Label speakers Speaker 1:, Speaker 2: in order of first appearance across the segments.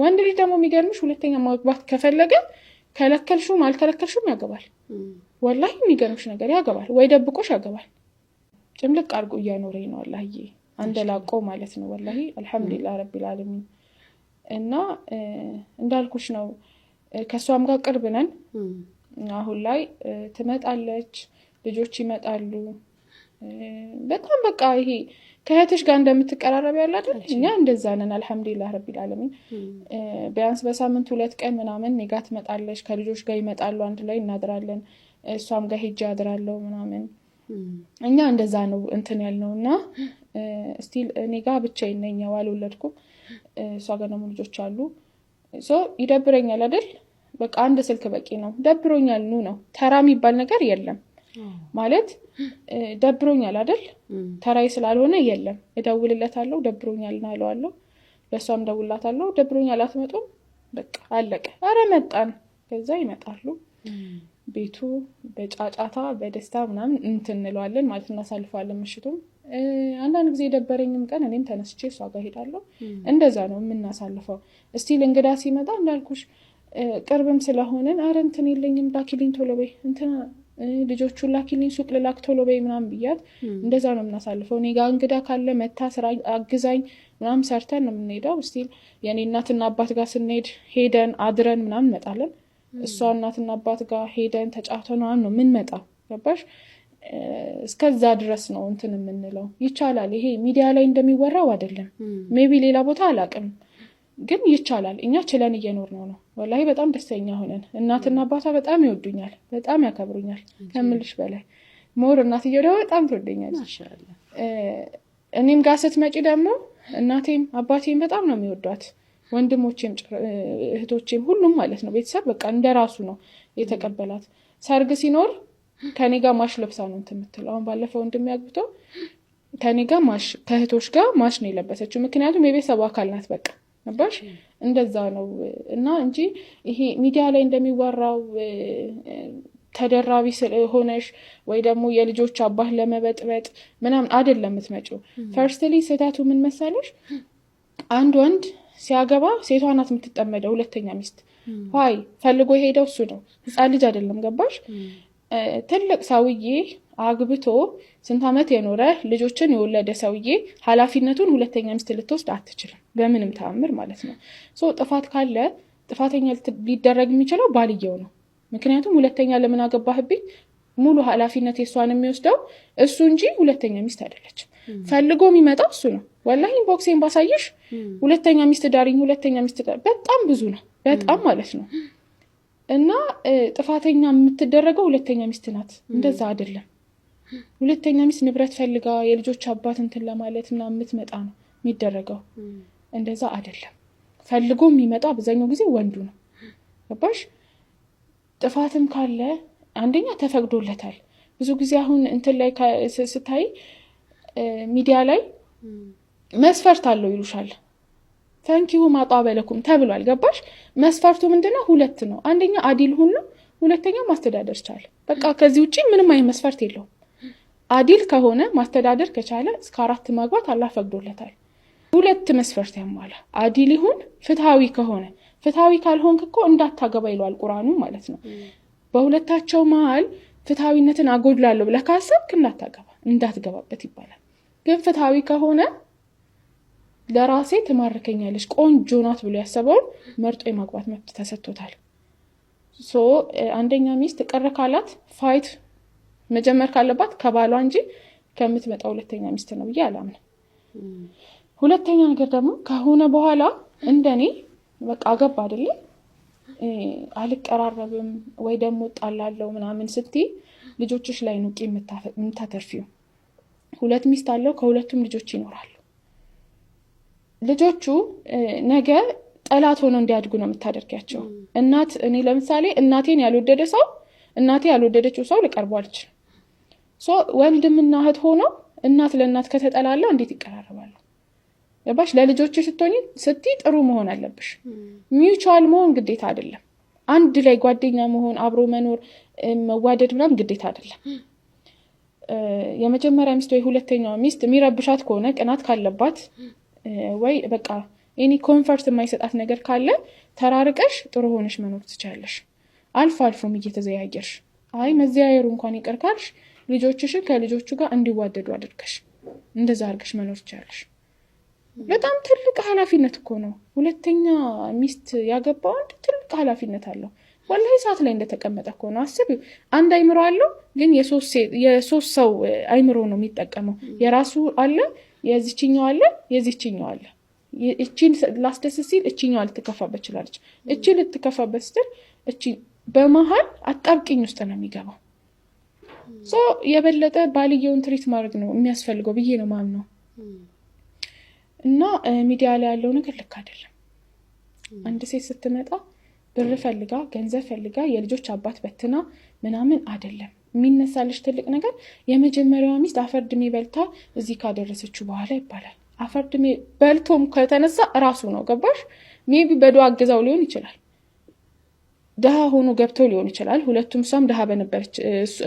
Speaker 1: ወንድ ልጅ ደግሞ የሚገርምሽ ሁለተኛ ማግባት ከፈለገ ከለከልሽውም አልከለከልሽውም ያገባል። ወላሂ የሚገርምሽ ነገር ያገባል፣ ወይ ደብቆሽ ያገባል። ጭምልቅ አድርጎ እያኖረኝ ነው አላህዬ፣ አንደላቆ ማለት ነው። ወላሂ አልሐምዱሊላህ ረቢል ዓለሚን። እና እንዳልኩሽ ነው፣ ከእሷም ጋር ቅርብ ነን። አሁን ላይ ትመጣለች፣ ልጆች ይመጣሉ። በጣም በቃ ይሄ ከእህትሽ ጋር እንደምትቀራረብ ያለ አይደል? እኛ እንደዛ ነን። አልሐምዱሊላህ ረቢል ዓለሚን። ቢያንስ በሳምንት 2 ቀን ምናምን እኔ ጋ ትመጣለች፣ ከልጆች ጋር ይመጣሉ፣ አንድ ላይ እናድራለን። እሷም ጋር ሄጄ አድራለሁ ምናምን። እኛ እንደዛ ነው እንትን ያልነው እና still እኔ ጋ ብቻዬን ነኝ፣ ያው አልወለድኩም። እሷ ጋር ደግሞ ልጆች አሉ። So ይደብረኛል አይደል? በቃ አንድ ስልክ በቂ ነው። ደብሮኛል ኑ ነው። ተራ የሚባል ነገር የለም ማለት ደብሮኛል አይደል? ተራይ ስላልሆነ የለም። እደውልለታለሁ፣ ደብሮኛል ና እለዋለሁ። ለእሷም እደውልላታለሁ፣ ደብሮኛል አትመጡም? በቃ አለቀ። ኧረ መጣን። ከዛ ይመጣሉ። ቤቱ በጫጫታ በደስታ ምናምን እንትን እንለዋለን ማለት እናሳልፈዋለን ምሽቱም። አንዳንድ ጊዜ የደበረኝም ቀን እኔም ተነስቼ እሷ ጋር ሄዳለሁ። እንደዛ ነው የምናሳልፈው። Still እንግዳ ሲመጣ እንዳልኩሽ ቅርብም ስለሆንን አረ እንትን የለኝም ላኪልኝ ቶሎ በይ፣ እንትና ልጆቹን ላኪልኝ፣ ሱቅ ልላክ ቶሎ በይ ምናምን ብያት እንደዛ ነው የምናሳልፈው። እኔ ጋ እንግዳ ካለ መታ ስራ አግዛኝ ምናምን ሰርተን ነው የምንሄደው። Still የእኔ እናትና አባት ጋር ስንሄድ ሄደን አድረን ምናምን እንመጣለን። እሷ እናትና አባት ጋር ሄደን ተጫውተን ምናምን ነው የምንመጣው። ገባሽ? እስከዛ ድረስ ነው እንትን የምንለው። ይቻላል። ይሄ ሚዲያ ላይ እንደሚወራው አይደለም። Maybe ሌላ ቦታ አላውቅም፣ ግን ይቻላል። እኛ ችለን እየኖርን ነው። ወላሂ በጣም ደስተኛ ሆነን። እናትና አባቷ በጣም ይወዱኛል፣ በጣም ያከብሩኛል ከምልሽ በላይ። More እናትየው ደግሞ በጣም ትወደኛለች። እኔም ጋር ስትመጪ ደግሞ እናቴም አባቴም በጣም ነው የሚወዷት። ወንድሞቼም እህቶቼም ሁሉም ማለት ነው፣ ቤተሰብ በቃ እንደ ራሱ ነው የተቀበላት። ሰርግ ሲኖር ከኔ ጋር match ለብሳ ነው እንትን የምትለው። አሁን ባለፈው ወንድሜ አግብቶ ከኔ ጋር match፣ ከእህቶች ጋር match ነው የለበሰችው። ምክንያቱም የቤተሰቡ አካል ናት። በቃ ገባሽ? እንደዛ ነው እና እንጂ ይሄ ሚዲያ ላይ እንደሚወራው ተደራቢ ሆነሽ ወይ ደግሞ የልጆች አባት ለመበጥበጥ ምናምን አይደለም የምትመጪው። Firstly ስህተቱ ምን መሰለሽ? አንድ ወንድ ሲያገባ ሴቷ ናት የምትጠመደው። ሁለተኛ ሚስት why ፈልጎ የሄደው እሱ ነው፣ ህፃን ልጅ አይደለም። ገባሽ? ትልቅ ሰውዬ አግብቶ ስንት ዓመት የኖረ ልጆችን የወለደ ሰውዬ ኃላፊነቱን ሁለተኛ ሚስት ልትወስድ አትችልም፣ በምንም ተአምር ማለት ነው። So ጥፋት ካለ ጥፋተኛ ሊደረግ የሚችለው ባልየው ነው። ምክንያቱም ሁለተኛ ለምን አገባህብኝ፣ ሙሉ ኃላፊነት የእሷን የሚወስደው እሱ እንጂ ሁለተኛ ሚስት አይደለችም። ፈልጎ የሚመጣው እሱ ነው። ወላሂ inbox ኤን ባሳይሽ ሁለተኛ ሚስት ዳሪኝ፣ ሁለተኛ ሚስት በጣም ብዙ ነው፣ በጣም ማለት ነው። እና ጥፋተኛ የምትደረገው ሁለተኛ ሚስት ናት። እንደዛ አይደለም። ሁለተኛ ሚስት ንብረት ፈልጋ የልጆች አባት እንትን ለማለት ምናምን የምትመጣ ነው የሚደረገው። እንደዛ አይደለም። ፈልጎ የሚመጣው አብዛኛው ጊዜ ወንዱ ነው። ገባሽ? ጥፋትም ካለ አንደኛ ተፈቅዶለታል። ብዙ ጊዜ አሁን እንትን ላይ ስታይ ሚዲያ ላይ መስፈርት አለው ይሉሻል። فانكحوا ما طاب لكم ተብሏል። ገባሽ? መስፈርቱ ምንድነው? ሁለት ነው። አንደኛ አዲል ሁን ነው፣ ሁለተኛ ማስተዳደር ቻለ። በቃ ከዚህ ውጭ ምንም አይነት መስፈርት የለውም። አዲል ከሆነ፣ ማስተዳደር ከቻለ እስከ አራት ማግባት አላህ ፈቅዶለታል። ሁለት መስፈርት ያሟላ፣ አዲል ይሁን፣ ፍትሃዊ ከሆነ። ፍትሃዊ ካልሆንክ እኮ እንዳታገባ ይለዋል ቁርአኑ ማለት ነው። በሁለታቸው መሀል ፍትሃዊነትን አጎድላለሁ ብለህ ካሰብክ እንዳታገባ፣ እንዳትገባበት ይባላል። ግን ፍትሃዊ ከሆነ ለራሴ ትማርከኛለች፣ ቆንጆ ናት ብሎ ያሰበውን መርጦ የማግባት መብት ተሰጥቶታል። So አንደኛ ሚስት ቅር ካላት fight መጀመር ካለባት ከባሏ እንጂ ከምትመጣ ሁለተኛ ሚስት ነው ብዬ አላምንም። ሁለተኛ ነገር ደግሞ ከሆነ በኋላ እንደኔ በቃ አገባ አይደለም አልቀራረብም ወይ ደግሞ እጣላለሁ ምናምን ስትይ ልጆችሽ ላይ ነው ቂም የምታተርፊው። ሁለት ሚስት አለው፣ ከሁለቱም ልጆች ይኖራሉ። ልጆቹ ነገ ጠላት ሆነው እንዲያድጉ ነው የምታደርጊያቸው። እናት እኔ ለምሳሌ እናቴን ያልወደደ ሰው፣ እናቴ ያልወደደችው ሰው ልቀርበው አልችልም። So ወንድምና እህት ሆነው እናት ለእናት ከተጠላላ እንዴት ይቀራረባሉ? ገባሽ? ለልጆች ስትሆኝ ስትይ ጥሩ መሆን አለብሽ። Mutual መሆን ግዴታ አይደለም። አንድ ላይ ጓደኛ መሆን፣ አብሮ መኖር፣ መዋደድ ምናምን ግዴታ አይደለም። የመጀመሪያ ሚስት ወይ ሁለተኛዋ ሚስት የሚረብሻት ከሆነ፣ ቅናት ካለባት ወይ በቃ Any comfort የማይሰጣት ነገር ካለ ተራርቀሽ ጥሩ ሆነሽ መኖር ትችያለሽ። አልፎ አልፎም እየተዘያየርሽ፣ አይ መዘያየሩ እንኳን ይቅር ካልሽ ልጆችሽን ከልጆቹ ጋር እንዲዋደዱ አድርገሽ እንደዛ አድርገሽ መኖር ትችያለሽ። በጣም ትልቅ ኃላፊነት እኮ ነው። ሁለተኛ ሚስት ያገባ ወንድ ትልቅ ኃላፊነት አለው። ወላሂ ሰዓት ላይ እንደተቀመጠ እኮ ነው። አስቢው፣ አንድ አይምሮ አለው፣ ግን የሶስት ሰው አይምሮ ነው የሚጠቀመው። የራሱ አለ፣ የዚችኛው አለ፣ የዚችኛው አለ። እቺን ላስደስት ሲል እችኛዋ ልትከፋበት ትችላለች። እቺ ልትከፋበት ስትል እቺ በመሀል አጣብቂኝ ውስጥ ነው የሚገባው። So የበለጠ ባልየውን treat ማድረግ ነው የሚያስፈልገው ብዬ ነው ማምነው። እና ሚዲያ ላይ ያለው ነገር ልክ አይደለም። አንድ ሴት ስትመጣ ብር ፈልጋ፣ ገንዘብ ፈልጋ፣ የልጆች አባት በትና ምናምን አይደለም የሚነሳልሽ። ትልቅ ነገር የመጀመሪያዋ ሚስት አፈር ድሜ በልታ እዚህ ካደረሰችው በኋላ ይባላል። አፈር ድሜ በልቶም ከተነሳ እራሱ ነው፣ ገባሽ? Maybe በዱዓ አግዛው ሊሆን ይችላል። ድሃ ሆኖ ገብተው ሊሆን ይችላል። ሁለቱም እሷም ድሃ በነበረች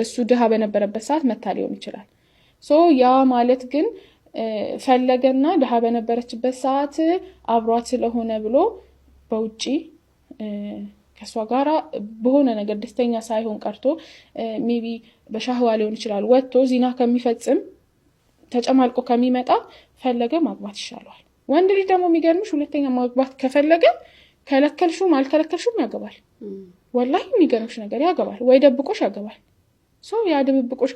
Speaker 1: እሱ ድሃ በነበረበት ሰዓት መታ ሊሆን ይችላል። So ያ ማለት ግን ፈለገና ድሃ በነበረችበት ሰዓት አብሯት ስለሆነ ብሎ በውጪ ከእሷ ጋራ በሆነ ነገር ደስተኛ ሳይሆን ቀርቶ maybe በሻህዋ ሊሆን ይችላል፣ ወጥቶ ዚና ከሚፈጽም፣ ተጨማልቆ ከሚመጣ ፈለገ ማግባት ይሻለዋል። ወንድ ልጅ ደግሞ የሚገርምሽ ሁለተኛ ማግባት ከፈለገ ከለከልሹም አልከለከልሹም ያገባል። ወላሂ የሚገርምሽ ነገር ያገባል፣ ወይ ደብቆሽ ያገባል። So ያ ድብብቆሽ